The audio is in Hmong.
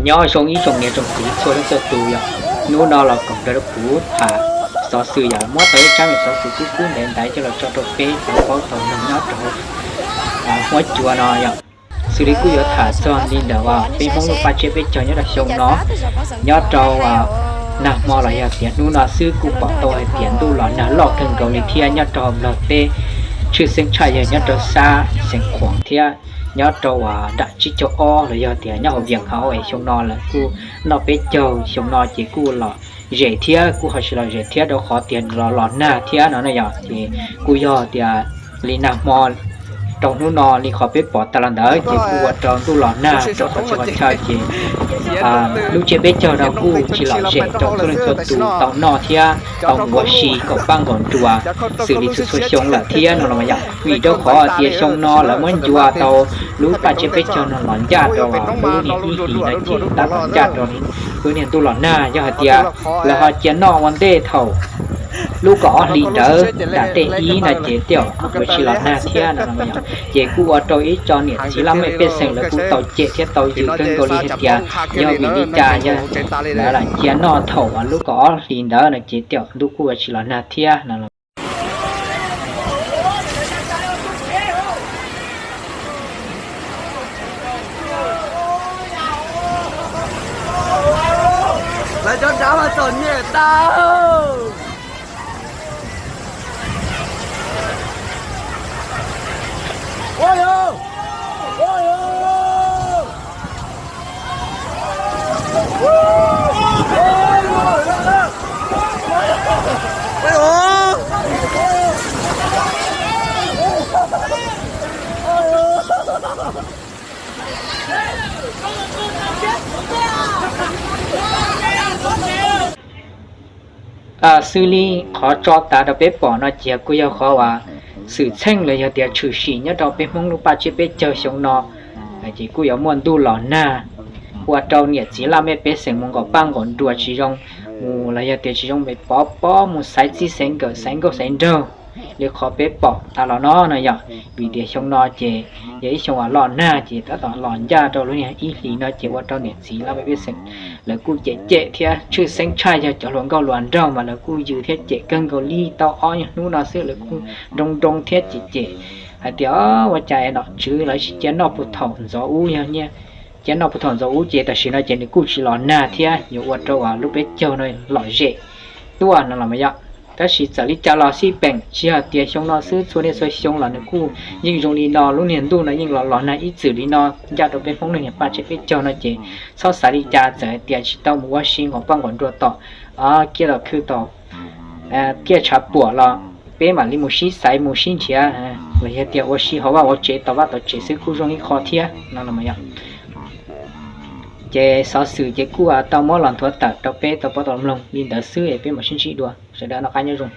Nyob zoo ib tsoom niam tsoom txiv txhua leej txhua tus yom, hnub no los koom nrog rau kuv tham xov xwm yom, muab tau ib tsab me xov xwm kub kub ntev ntaiv coj los tso rau peb tau paub tau mloog nyob rau hauv huab cua no yom. Xws li kuj yuav tham txog li ntawm peb Hmoob lub paj tsiab peb caug nyob rau xyoo no, nyob rau nag hmo los yog tias hnub no xwb kuj pom tau hais tias ntuj los nag loj kawg nkaus li thiab nyob rau hauv Nplog teb, tshwj xeeb tshaj yog nyob rau sab xeev Khuam thiab nyob rau uas nram tsib caug ob los yog tias nyob hauv Vias Nkhaus es xyoo no lawv kuj noj peb caug, xyoo no ces kuj los zem thiab kuj ho tsis los zem thiab rau qhov tias los los nag thiab no na yom. Ces kuj yog tias li nag hmo rau hnub no li qhov peb pom tas los ntawd ces kuj ua rau ntuj los nag rau qhov txhia qhov chaw ces lub tsiab peb caug no kuj tsis lom zem rau txhua leej txhua tus tau noj thiab tau mus ua si nkaum paj nkaum nruas xws li txhua txhua xyoo lawm thiab no los yom. Vim rau qhov tias xyoo no lawv muab ncua tau lub paj tsiab peb caug no los ncaj rau lub niag ib hlis no ces tab tom ncaj rau lub niag ntuj los nag. Yog hais tias lawv ho cia noj ua ntej thaum lub kaum ob hlis ntawd nram tej ib no ces tej zaum yuav tsis los nag thiab no los yom. Ces kuj ua rau ib co niam txiv laj mej pej xeem lawv kuj tau cem thiab tau yws kawg nkaus li hais tias yog vim li cas yog lawv lam cia noj thaum lub kaum ob hlis ntawd no ces tej zaum ntuj kuj yuav tsis los nag thiab no. Lawv cov nrad mas txom nyem tas. Xws li qhov tso tas rau peb pom no ces kuj yog qhov uas xwm txheej los yog tias tshwm sim nyob rau peb Hmoob lub paj tsiab peb caug xyoo no, ces kuj yuav muaj ntuj los nag ua rau niam txiv laj mej pej xeem mus nkaum paj nkaum nruas tsis zoo, mus los yog tias tsis zoo pov pob, mus xaiv txij xaiv nkawm xaiv nkauj xaiv nraug li qhov peb pom tas los no no yom. Vim tias xyoo no ces yog ib xyoo uas los nag ces tab tom los ncaj rau lub niag ib hlis no ces ua rau niam txiv laj mej pej xeem lawv kuj cem cem thiab tshwj xeeb tshaj yog cov hluas nkauj hluas nraug mas lawv kuj yws thiab cem kawg nkaus li. Tau ob hnub no xwb lawv kuj nroo nroo thiab cem cem hais tias ua cas es nom tswv lawv tsis cia noj puag thaum ntxov ub, yog nyiaj cia noj puag thaum ntxov ub ces tam sim no ces nws kuj tsis los nag thiab yuav ua rau uas lub peb caug no lom zem tuaj no los mas yom. Tab sis txawm li cas los xij peem tsis hais tias xyoo no xwb, txhua niaj txhua xyoo los nws kuj yeej zoo li no, lub niag ntuj no yeej los los nag ib txwm li no ncaj rau peb Hmoob lub niag paj tsiab peb caug no ces txhob xav li cas, txawm hais tias tsis tau mus ua si nkaum paj nkaum nruas tom kiaj tom khw tom kiaj tshav puam los peb mam li mus sib xaiv mus sib nrhiav los yog tias ua si hauv vaj hauv tsev tom vaj tom tsev xwb kuj zoo ib qho thiab no los mas yom. Ces xov xwm ces kuj tau muab los nthuav tawm rau peb tau paub tau mloog li ntawd xwb es peb mam sib ntsib dua, sawv daws noj qab nyob zoo.